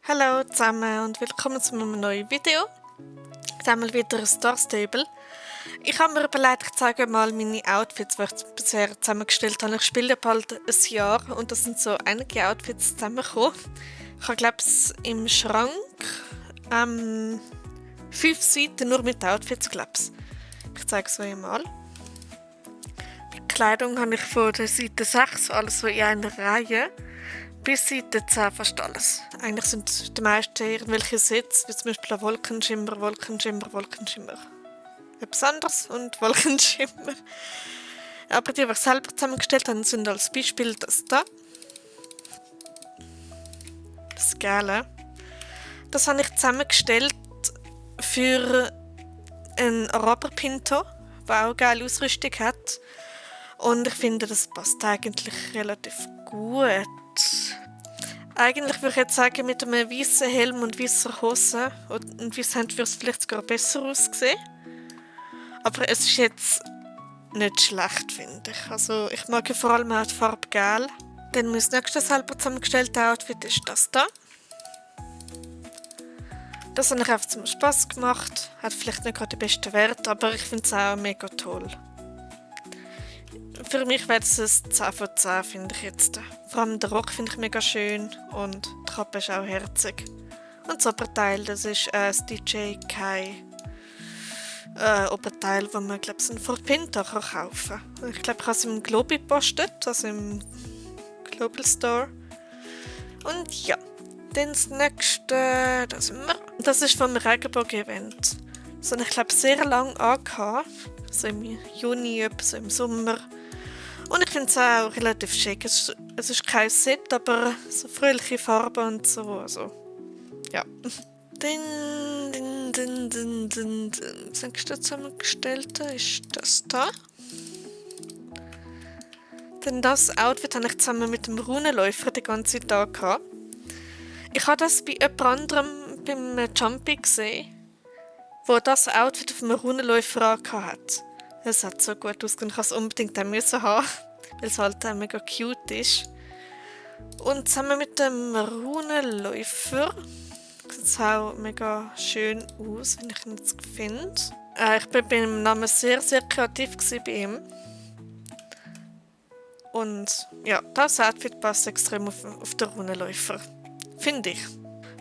Hallo zusammen und willkommen zu einem neuen Video. Einmal wieder ein Star Stable. Ich habe mir überlegt, ich zeige mal meine Outfits, die ich bisher zusammengestellt habe. Ich spiele ja bald ein Jahr und da sind so einige Outfits zusammengekommen. Ich habe, glaube ich, im Schrank 5 Seiten nur mit Outfits, glaube ich. Ich zeige es euch mal. Die Kleidung habe ich von der Seite 6, alles so in einer Reihe. Bis Seite 10 fast alles. Eigentlich sind die meisten irgendwelche Sets, wie zum Beispiel ein Wolkenschimmer, Wolkenschimmer. Etwas anderes und Wolkenschimmer. Aber die ich selber zusammengestellt habe, sind als Beispiel das da. Das Gelbe. Das habe ich zusammengestellt für einen Araber-Pinto, der auch geile Ausrüstung hat. Und ich finde, das passt eigentlich relativ gut. Eigentlich würde ich jetzt sagen, mit einem weißen Helm und weißer Hose und weißes Hemd würde es vielleicht sogar besser aussehen. Aber es ist jetzt nicht schlecht, finde ich. Also ich mag ja vor allem auch die Farbe Gel. Dann mein nächstes selber zusammengestellte Outfit ist das da. Das habe ich einfach zum Spass gemacht. Hat vielleicht nicht gerade den besten Wert, aber ich finde es auch mega toll. Für mich wäre es ein 10 von 10, finde ich jetzt. Vor allem den Rock finde ich mega schön und die Kappe ist auch herzig. Und das Oberteil, das ist das DJ Kai Oberteil, das man, glaube ich, von Pinto kaufen kann. Ich glaube, ich habe es im Globi gepostet, also im Global Store. Und ja, dann das nächste, das ist vom Regenbogen-Event. Das habe ich, glaube ich, sehr lange angehabt. So im Juni, so im Sommer. Und ich finde es auch relativ schick. Es ist kein Set, aber so fröhliche Farben und so. Also, ja. Das nächste zusammengestellte ist das da. Denn das Outfit habe ich zusammen mit dem Runenläufer den ganzen Tag gehabt. Ich habe das bei jemand anderem beim Jumpy gesehen, wo das Outfit auf einem Runenläufer angehabt hat. Es hat so gut ausgesehen, ich musste es unbedingt haben, weil es halt mega cute ist. Und zusammen mit dem Runenläufer sieht es auch mega schön aus, wenn ich ihn jetzt finde. Ich war bei dem Namen sehr, sehr kreativ bei ihm. Und ja, das Outfit passt extrem auf den Runenläufer. Finde ich.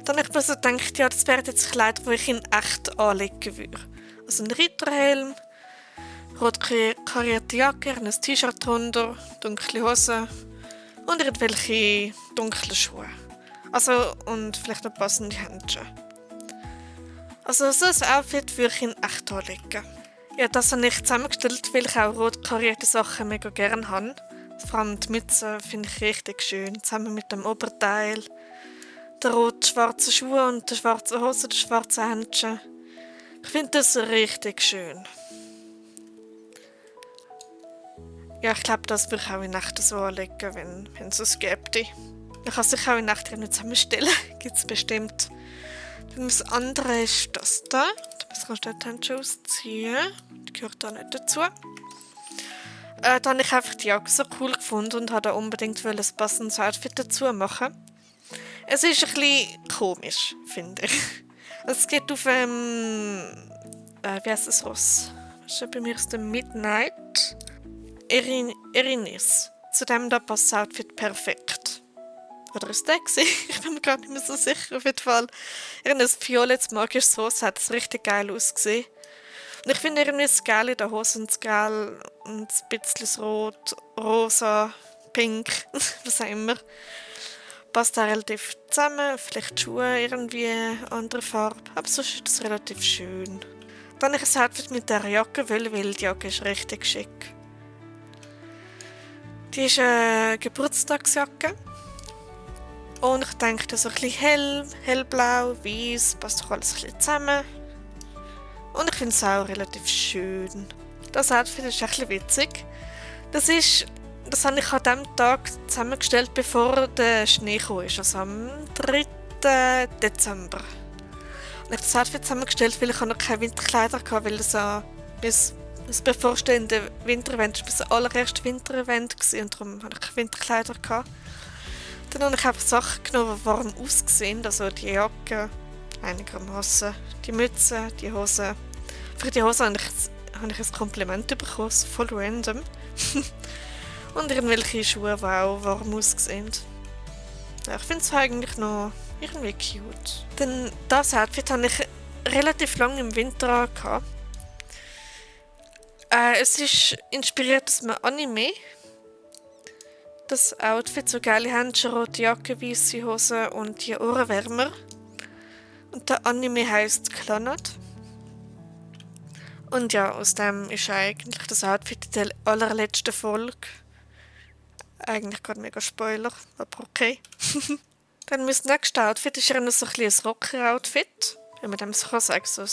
Dann habe ich mir so gedacht, ja, das wären jetzt Kleider, die ich in echt anlegen würde. Also ein Ritterhelm, rot karierte Jacke, ein T-Shirt drunter, dunkle Hose und irgendwelche dunkle Schuhe. Also, und vielleicht noch passende Händchen. Also so ein Outfit würde ich in echt anlegen. Ja, das habe ich zusammengestellt, weil ich auch rot karierte Sachen mega gerne habe. Vor allem die Mütze finde ich richtig schön, zusammen mit dem Oberteil. Der rot-schwarze Schuhe und der schwarze Hose, der schwarze Händchen. Ich finde das richtig schön. Ja, ich glaube, das würde ich auch in Nacht so anlegen, wenn es es gäbe. Man kann sich auch in Nacht nicht zusammenstellen. Gibt es bestimmt. Dann das andere ist das da. Da kannst du die Händchen ausziehen. Das gehört da nicht dazu. Da habe ich einfach die Jacke so cool gefunden und habe unbedingt ein passendes Outfit dazu machen. Es ist ein bisschen komisch, finde ich. Es geht auf wie heißt das Ross? Bei mir ist der Midnight. Erinis. Zu dem da passt das Outfit perfekt. Oder ist der gewesen? Ich bin mir gar nicht mehr so sicher. Auf jeden Fall. Irgendein violettes magisches Hose hat es richtig geil ausgesehen. Und ich finde irgendwie das Gelb in der Hose und das Gelb und ein bisschen das Rot, Rosa, Pink, was auch immer. Passt auch relativ zusammen. Vielleicht die Schuhe irgendwie andere Farbe. Aber sonst ist das relativ schön. Dann habe ich ein Outfit mit der Jacke, weil die Jacke ist richtig schick. Die ist eine Geburtstagsjacke. Und ich denke, so ein bisschen hellblau, weiß, passt doch alles ein bisschen zusammen. Und ich finde es auch relativ schön. Das Outfit ist ein bisschen witzig. Das habe ich an diesem Tag zusammengestellt, bevor der Schnee kam, also am 3. Dezember. Und ich habe das Outfit zusammengestellt, weil ich noch keine Winterkleider hatte, weil das bevorstehende Winterevent war das allererste Winterevent und darum hatte ich keine Winterkleider. Dann habe ich einfach Sachen genommen, die warm aussehen. Also die Jacke, einigermaßen, die Mütze, die Hose. Für die Hose habe ich ein Kompliment bekommen, so voll random. Und irgendwelche Schuhe, die auch warm aussehen. Ja, ich finde es eigentlich noch irgendwie cute. Denn das Outfit habe ich relativ lange im Winter angehabt. Es ist inspiriert aus einem Anime. Das Outfit, so geile Handschuhe, rote Jacke, weiße Hose und die Ohrenwärmer. Und der Anime heisst Clannad. Und ja, aus dem ist eigentlich das Outfit in der allerletzten Folge. Eigentlich gerade mega Spoiler, aber okay. Dann mein nächstes Outfit ist ja noch so ein Rocker-Outfit. Wenn man dem so kann sagen, so ein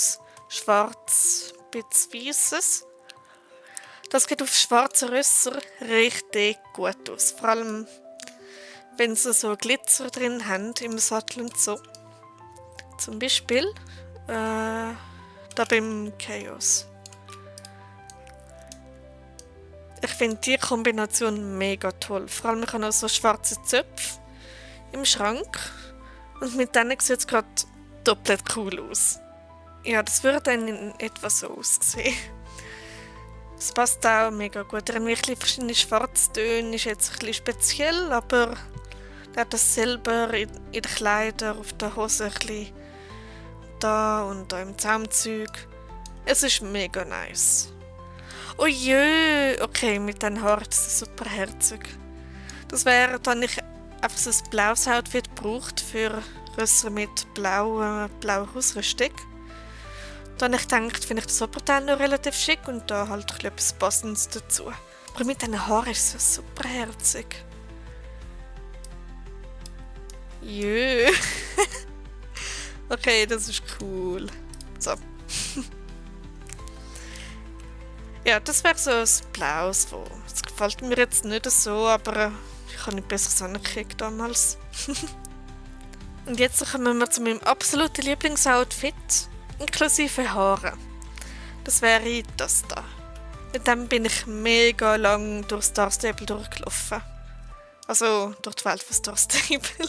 schwarz, bisschen weisses. Das geht auf schwarzen Rösser richtig gut aus. Vor allem, wenn sie so Glitzer drin haben im Sattel und so. Zum Beispiel da beim Chaos. Ich finde die Kombination mega toll. Vor allem, ich habe noch so schwarze Zöpfe im Schrank. Und mit denen sieht es gerade doppelt cool aus. Ja, das würde dann in etwa so aussehen. Es passt auch mega gut. Er hat wirklich verschiedene Schwarztöne, ist jetzt ein bisschen speziell, aber er hat das selber in den Kleidern, auf der Hose ein bisschen da und da im Zaumzeug. Es ist mega nice. Oh jö, okay, mit den Haaren ist es super herzig. Das wäre dann ich einfach so ein blaues Outfit braucht für Rösser mit blauer Ausrüstung. Dann ich gedacht, finde ich das Oberteil noch relativ schick und da halt etwas Passendes dazu. Aber mit diesen Haaren ist es so super herzig. Jö. Okay, das ist cool. So. Ja, das wäre so ein blaues. Das gefällt mir jetzt nicht so, aber ich habe nicht besseres angekriegt damals. Und jetzt kommen wir zu meinem absoluten Lieblingsoutfit. Inklusive Haare. Das wäre das da. Mit dem bin ich mega lang durch Star Stable durchgelaufen. Also durch die Welt von Star Stable.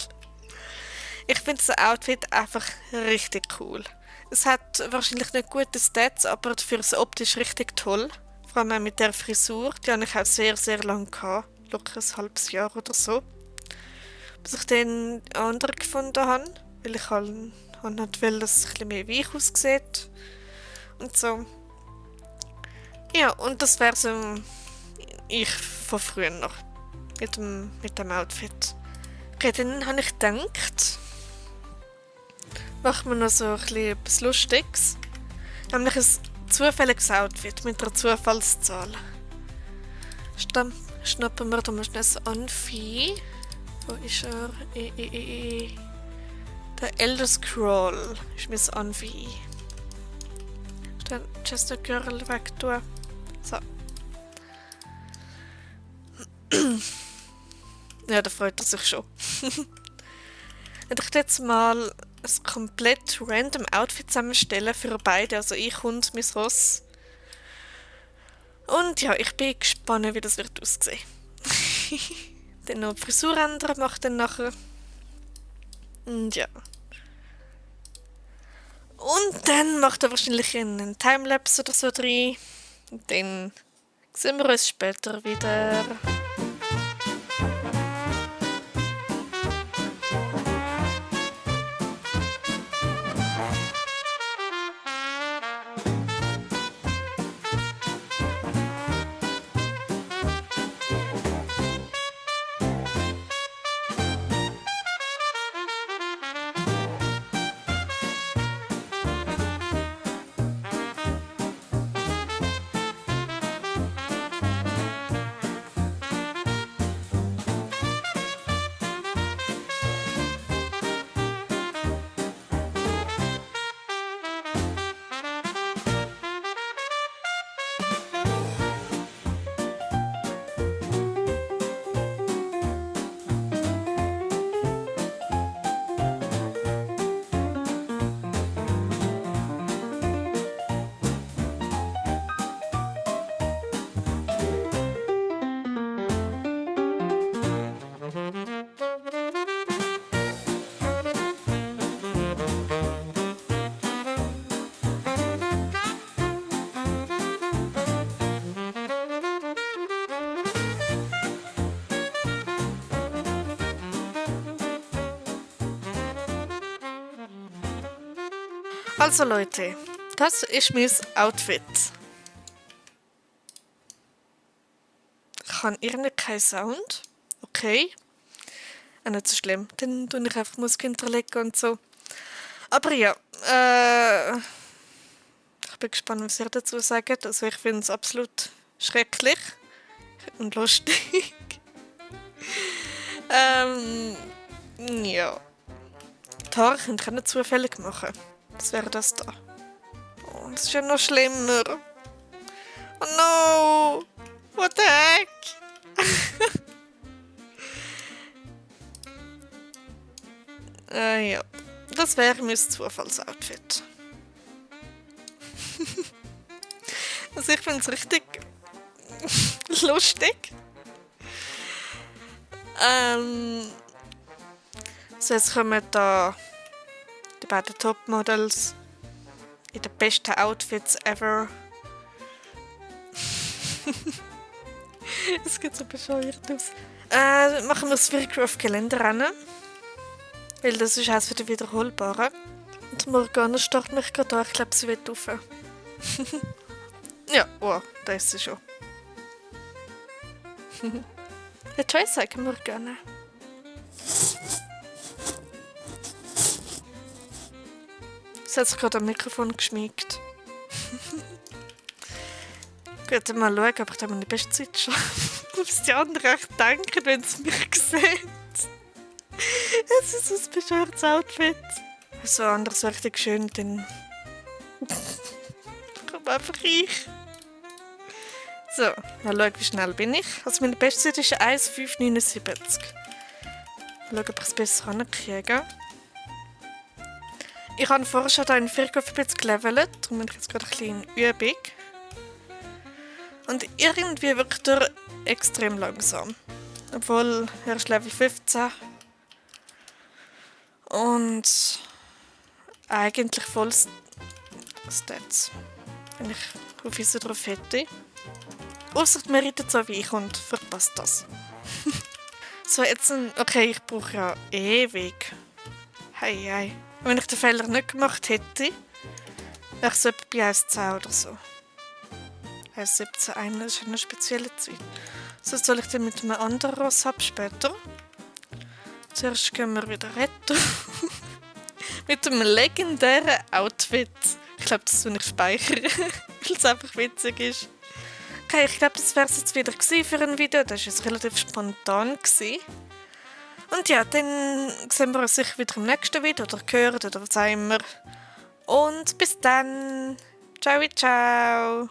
Ich finde das Outfit einfach richtig cool. Es hat wahrscheinlich nicht gute Stats, aber dafür ist es optisch richtig toll. Vor allem auch mit der Frisur. Die hatte ich auch sehr, sehr lange gehabt. Locker ein halbes Jahr oder so. Bis ich dann andere gefunden habe. Weil ich halt nicht will, dass es ein bisschen mehr weich aussieht. Und so. Ja, und das wäre so ich von früher noch. Mit dem Outfit. Okay, dann habe ich gedacht, machen wir noch so ein bisschen etwas Lustiges. Nämlich ein zufälliges Outfit mit einer Zufallszahl. Schnappen wir da mal schnell das Anfi. Wo ist er? Der Elder Scroll ist mein Anfi. Dann Chester Girl weg tun. So. Ja, da freut er sich schon. Ich möchte jetzt mal ein komplett random Outfit zusammenstellen für beide, also ich und mein Ross. Und ja, ich bin gespannt, wie das wird aussehen. Dann noch die Frisur ändern, macht dann nachher. Und ja. Und dann macht er wahrscheinlich einen Timelapse oder so drin. Und dann sehen wir uns später wieder. Also Leute, das ist mein Outfit. Ich habe irgendwie keinen Sound. Okay. Nicht so schlimm. Dann tue ich einfach Musik hinterlegen und so. Aber ja, ich bin gespannt, was ihr dazu sagt. Also ich finde es absolut schrecklich und lustig. Ja. Die Haare können ich nicht zufällig machen. Das wäre das da. Oh, das ist ja noch schlimmer. Oh no! What the heck? Ja. Das wäre mein Zufallsoutfit. Also ich finde es richtig lustig. So, jetzt kommen da die beiden Topmodels in den besten Outfits ever. Es geht so bescheuert aus. Machen wir das Vircraft-Geländerennen. Weil das ist eines für die Wiederholbaren. Und Morgana startet mich gerade an. Ich glaube, sie wird rauf. Ja, oh, da ist sie schon. Ja, tschüss, sagen Morgana. Sie hat sich gerade am Mikrofon geschmiegt. Gut, dann mal schauen, ob ich da meine beste Zeit schaffe. Was die anderen echt denken, wenn sie mich sehen. Es ist so ein bescheuertes Outfit. So anders richtig schön, dann komm einfach ich. So, mal schauen, wie schnell bin ich. Also meine Bestzeit ist 1,579. Mal schauen, ob ich es besser hinkriege. Ich habe vorher schon in Vircraft ein bisschen gelevelt. Darum bin ich jetzt gerade ein bisschen in Übung. Und irgendwie wirkt er extrem langsam. Obwohl, er ist Level 15. Und eigentlich voll Stats. Wenn ich auf Wiese drauf hätte. Ausser man reitet so wie ich und verpasst das. So, jetzt okay, ich brauche ja ewig. Hey. Wenn ich den Fehler nicht gemacht hätte, wäre es etwa bei 1,10 oder so. 1,17, das ist eine spezielle Zeit. So, soll ich dann mit einem anderen Ross ab später. Zuerst gehen wir wieder retten. Mit einem legendären Outfit. Ich glaube, das will ich speichern, weil es einfach witzig ist. Okay, ich glaube, das wäre es jetzt wieder für ein Video. Das war jetzt relativ spontan. Und ja, dann sehen wir uns sicher wieder im nächsten Video oder hören oder was auch immer. Und bis dann. Ciao, ciao.